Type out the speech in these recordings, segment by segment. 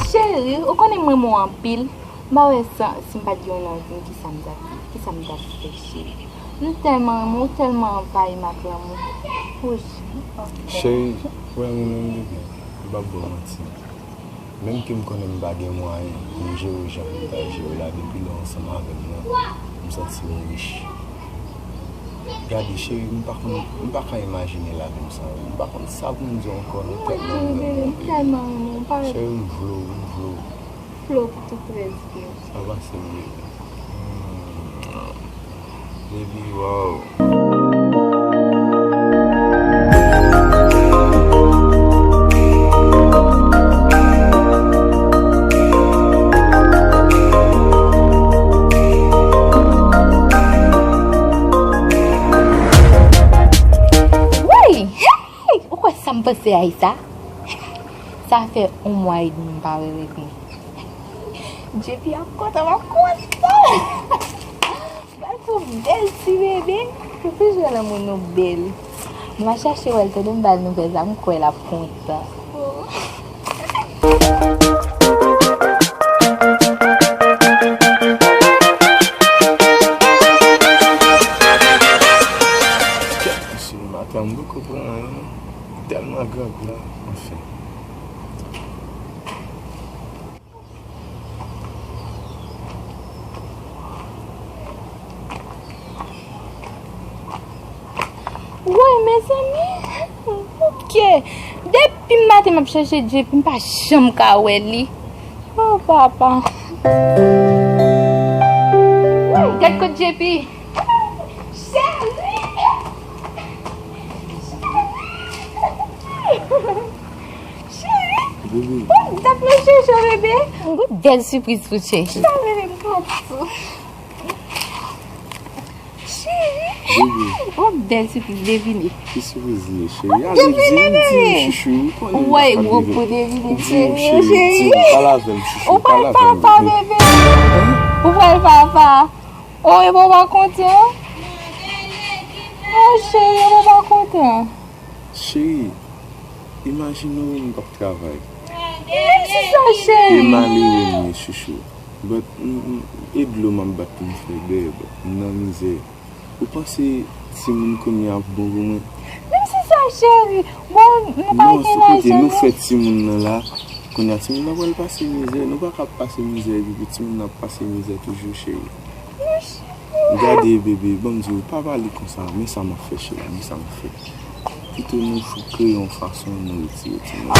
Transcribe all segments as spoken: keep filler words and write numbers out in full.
Cheri, ou konnen m renmen w anpil. M pa wè sa, si m pa t gen w nan vi m, kisa m t ap viv, kisa m t ap fè, cheri. M tèlman renmen w, ou tèlman anvayi m ak lanmou. Wouch. Cheri, ou wè m renmen w, bebe. M p ap ba w manti. Menm ke m konnen m pa gen mwayen pou m jere w jan m ta jere w la, depi lè w ansanm avè m nan, m santi m rich. Gade, cheri, m pa konn, m pa ka imajine lavi m san ou. M pa konn sa pou m di w ankò, non, tèlman m renmen w, bebe. Cheri, m vle w, m vle w. Flo pou tout rès vi w. Sa pase vre. Baby, wow. Woy! Hey! Ou kwè sa m panse a sa? Sa fè yon mwa edmi m pa wè Remy. J P ap kontan, m ap kontan. Pral fè yon bèl ti bebe. Yo toujou wè lanmou nou bèl. M a chache wè l, tande m ba l nouvèl sa, m kwè l ap kontan. Kèt, mesye, maten m poko pran anyen, non. Tèlman grangou la, anfen. Woy, mezanmi. Ok. Depi maten m ap chache J P, m pa janm ka wè li. Oh, papa. Woy, gad kot J P. Cheri. Cheri. Bebe. Bon, dat mwen chèche w, bebe. Gon bèl sipriz pou chèche. Chita, bebe, m pran tou. Cheri. Bebe. Gon bèl sipriz, devine. Ki sipriz li ye, cheri? Ale, di m, di m, chouchou. Ou konnen m pa ka devine. Ou pral papa, bebe. Ou pral papa. Oh, e papa. Oh, e papa kontan. Oh, cheri, e papa kontan. Cheri, imajine w m p ap travay. Menm si sa, cheri. E malere m ye, chouchou. But, m, m, e dlo m ap bat pou m fè bèb. M nan mizè. Ou panse timoun kounye a ap bon pou mwen? Menm si sa, cheri. Bon, nou pa gen lajan, non. Non, sou kote nou fè timoun nan la, kounye a timoun nan pral pase mizè. Nou pa ka ap pase mizè epi pou timoun nan ap pase mizè toujou, cheri. Gade, bebe, ban m di w, pa pale konsa, men sa m ap fè, cheri, men sa m ap fè. Pito nou fou kreye yon fason nou retire timoun nan. Oh,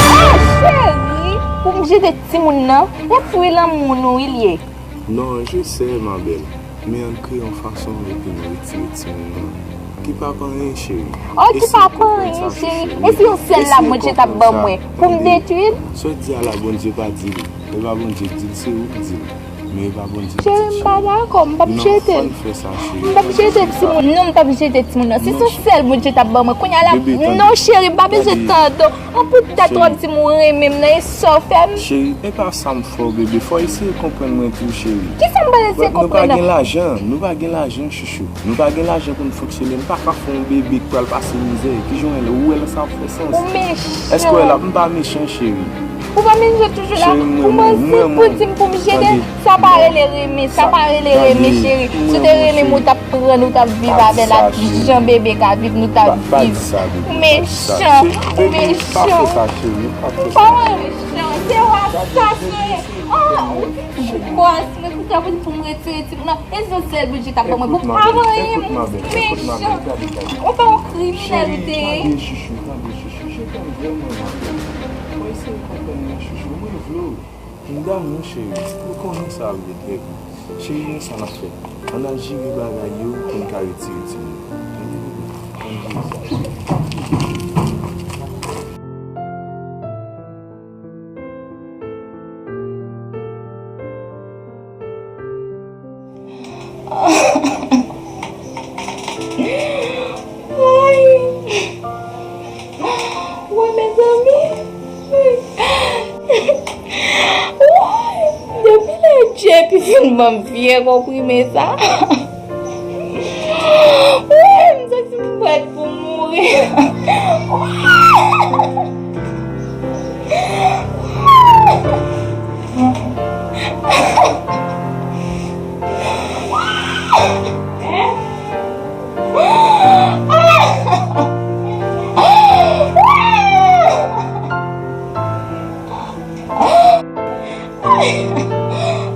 cheri, pou m jete timoun nan, detwi lanmou nou, wi, l ye. Non, je sais, ma belle. Men ann kreye yon fason epi nou retire timoun nan. Ki pa pa anyen, cheri. Oh, ki pa pa anyen, cheri. E si yon sèl la Bondye t ap ban mwen pou m detwi l? Sa w di a la, Bondye pa di l. E pa Bondye k di l, se ou k di l. Men e pa Bondye k di l, cheri. Cheri, m pa dakò, m p ap jete l. Non, fò n fè sa, cheri. M p ap jete timoun, non, m p ap jete timoun, non. Si se yon sèl Bondye t ap ban mwen, kounye a la, non, cheri, m pa bezwen tande w. An poutèt w ap di m ou renmen m nan, e sa w fè m? Cheri, e pa sa m fè w, bebe. Fò w eseye konprann mwen tou, cheri. Kisa m pral eseye konprann nan? Nou pa gen lajan, nou pa gen lajan, chouchou. Nou pa gen lajan pou n fonksyone. M pa ka fè yon bebe k pral pase mizè. Kijan w wè l? Ou wè l sa ap fè sans? Ou mechan. Èske w wè l ap, m pa mechan, cheri. Ou pa mechan toujou la? Cheri, m renmen w, m renmen w. Koumanse pou di m pou m jete l? Tande. Sa pa rele renmen, sa pa rele renmen, cheri. Si w te renmen m, ou t ap pran l, ou t ap viv avè l ak jan bebe ka viv, nou t ap viv. Ou mechan, ou mechan. Ou pa mechan, se w asasen. Ah, ou di m kòs mwen pou ta vin pou m retire timoun nan. E se sèl Bondye t ap ban mwen pou m pa manyen, mechan. Ou pa yon kriminèl ou te ye. M damou, cheri. Ou konnen sa vle trè byen. Cheri, men sa n ap fè. Ann al jere bagay yo pou n ka retire timoun yo. Tande, bebe? Ann jere sa. Woy, mezanmi. Woy, depi lè Djepi fin ban m vye konprime sa. Woy, m santi m prèt pou m mouri.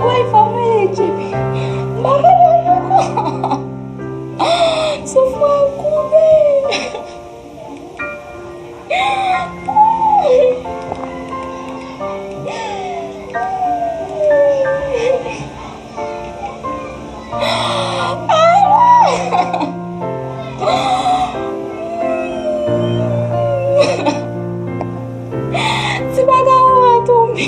Woy, fò m rele Djepi. M pa ka pran ankò. Souf mwen ap koupe. Ti bagay ou a tonbe.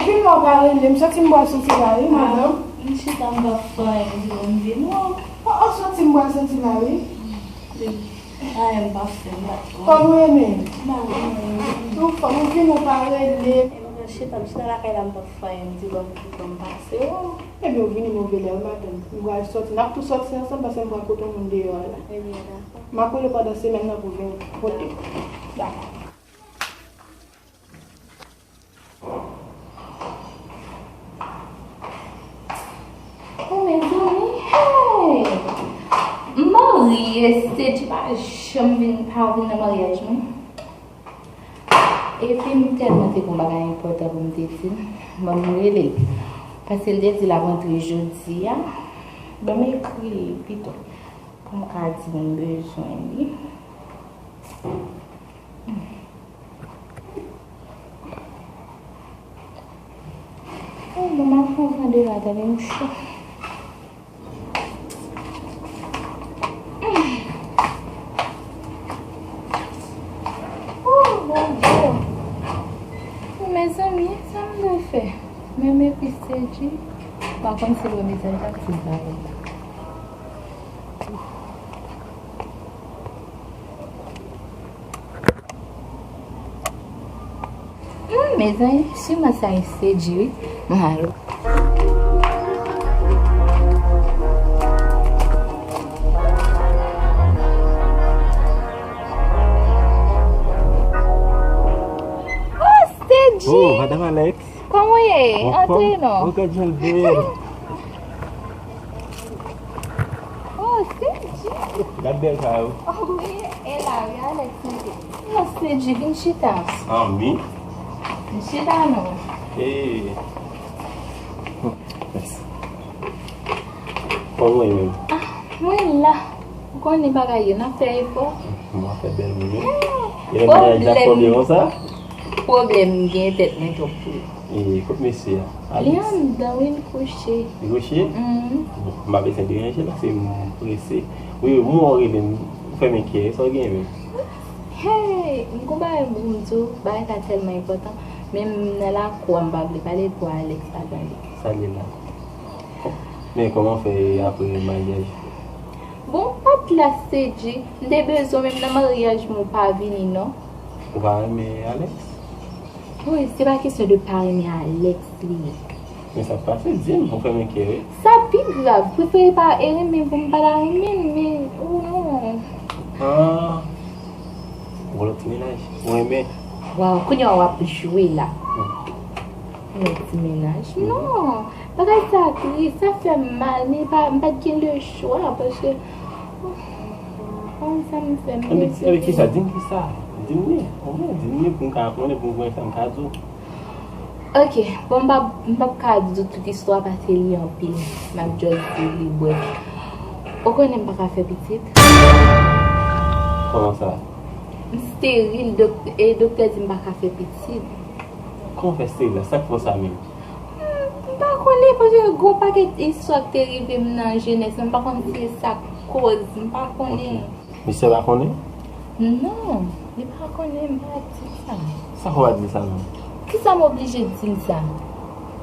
Vin la w pa rele m, soti m pral soti la wi, madanm. M chita m p ap fè anyen, m di bon m vin non. O, o, soti m pral soti la wi. Anyen m p ap fè, m p ap fè. Kòman w ye menm? M pa gen anyen. Ou fò, ou vin ou pa rele m. E m chita, m chita lakay la, m p ap fè anyen, m di bon m pase o. Ebyen, w vini move lè wi, madanm. M pral soti, n ap tou soti ansanm paske m pral kote yon moun deyò a la. Ebyen, dakò. M ap rele w pandan semèn nan pou w vin kote m. Dakò. O mezanmi, hey! M marye, Stage pa janm vin, pa vin nan maryaj mwen. Epi m tèlman te gen yon bagay enpòtan pou m te di l, ban m rele l. Paske l te di l ap rantre jodi a. Ban m ekri l pito pou m ka di l m bezwen li. Oh, bon, m ap pran van de la, tande m cho. Oh, Bondye. Oh, mezanmi, sa m dwe fè? Menm epi Stage, m pa konn si l wè mesaj la, si l pa wè l. Hmm, mezanmi, siman sa e Stage wi. Mwen al. Oh, Stage! Oh, Madam Alex. Kòman w ye? Anfòm? Antre non. Oh, gad jan l bèl. Oh, Stage. Gad bèl sa yo. Oh, wi, e la, wi, Alex, mete. Non, Stage, vin chita. Ah, wi? Vin chita, non. Eh. Mèsi. Kòman w ye menm? Ah, mwen la. Ou konnen bagay yo, n ap fè efò. M ap fè bèl moun, wi. Eh, e nan maryaj la, pwoblèm konsa? Pwoblèm, m gen tèt mwen twòp pou li. E kot mesye a? Li anndan wi, li kouche. Li kouche? Mhm. Bon, m pa bezwen deranje l paske m prese. Wi, wi, m wè w rele m, ou fè m enkyè, sa w gen menm? Hey, m gon bagay pou m di w, bagay sa tèlman enpòtan, men m nan lakou a, m pa vle pale pou Alex pa tande. Sa l ye la? Men kòman fè apre maryaj? Bon, m pa t la, Stage, m te bezwen w, menm nan maryaj mwen ou pa vini non. Ou pa renmen Alex? Wi, se pa kesyon de pa renmen Alex li ye. Men sa k pase, di m, ou fè m enkyè wi. Sa pi grav, prefere pa e renmen pou m pa ta renmen l, men, oh non. Ah, ou lòt ti mennaj, ou renmen? Waw, kounye a w ap jwe la. Hmm. Yon ti mennaj? Non. Bagay sa tris, sa fè m mal, men pa, m pa t gen lechwa, paske, oh, sa m fè m. Ebyen, ebyen, kisa? Di m kisa? Di m li, omwen, di m li pou m ka konnen, pou m wè sa m ka di w. Ok, bon, m p ap, m p ap ka di w tout istwa, paske li anpil. M ap just di li brèf. Ou konnen m pa ka fè pitit? Kòman sa? M steril, dok-, e doktè di m pa ka fè pitit. Kòman fè steril la? Sa k fè w sa menm? M pa konnen, paske gon pakèt istwa k te rive m nan jenès mwen, m pa konn si se sa k koz, m pa konnen. Ok. Misye pa konnen? Non, li pa konnen, m pa di l sa. Sa fè w pa di l sa menm? Kisa m oblije di l sa?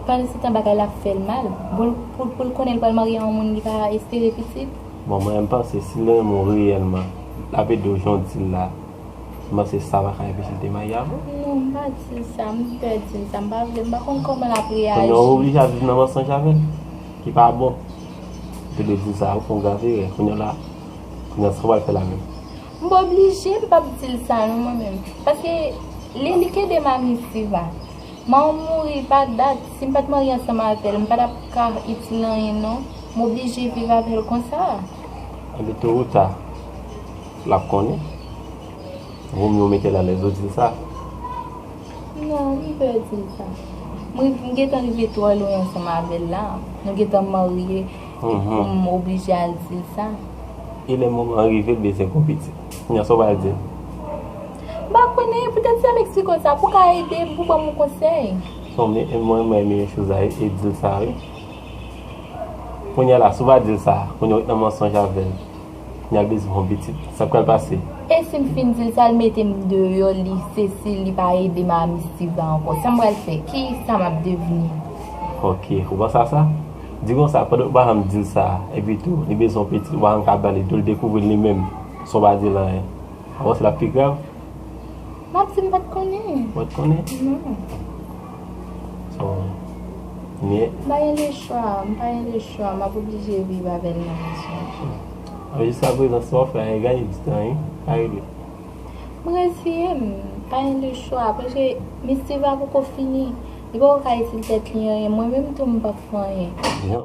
Pandan se tan bagay la ap fè l mal. Bon, pou, pou l konnen l pral marye a yon moun li pa espere pitit? Bon, mwen, m panse si l renmen w reyèlman, l ap ede w jan w di l la. M panse sa pa ka enpeche l te marye avè w. Non, m pa di l sa, m pè di l sa, m pa vle, m pa konn kòman l ap reyaji. Kounye a w oblije ap viv nan mansonj avè l, ki pa bon. Ou te dwe di l sa, ou fè yon grav erè. Kounye a la, kounye a sa w pral fè la menm? M pa oblije, m p ap di l sa non mwen menm. Paske li, li k ede m a viv Siva. Manman mouri pa dat, si m pa t marye ansanm avè l, m pa t ap ka itil anyen non. M oblije viv avè l konsa. Ebyen, to ou ta, l ap konnen. Vomye w mete l alèz, ou di l sa. Non, m pè di l sa. Mwen, m gentan rive twò lwen ansanm avè l la. Nou gentan marye, epi pou m oblije al di l sa. E lè moman an rive, l bezwen gon pitit. Kounye a, sa w pral di l? M pa konnen, poutèt sa m eksplike w sa, pou w ka ede m, pou w ban m yon konsèy. Bon, men, mwen, mwen, men, chouza, e di l sa, wi. Kounye a la, si w pa di l sa, kounye a w ret nan mansonj avè l. Kounye a l bezwen yon pitit. Sa k pral pase? E si m fin di l sa, l mete m deyò, li sesi, li pa ede m a Miss Tiva ankò. Sa m pral fè? Ki sa m ap devni? Ok, ou panse a sa? Di konsa, pandan ou pa janm di l sa, epi tou, li bezwen yon pitit, ou pa janm ka ba li tou, li dekouvri l li menm, san w pa di l anyen. Ou panse l ap pi grav? M ap di m pa t konnen. Ou pa t konnen? Non. So, men, M pa gen lechwa, m pa gen lechwa, m ap oblije viv avè l nan misyon. Jiska prezan, sa w fè a, e gaye di tan, wi. Pa regle. M reziye m, pa gen lechwa, paske Miss Tiva poko fini. Li poko ka itil tèt li anyen, mwen menm tou m p ap fè anyen. Jan,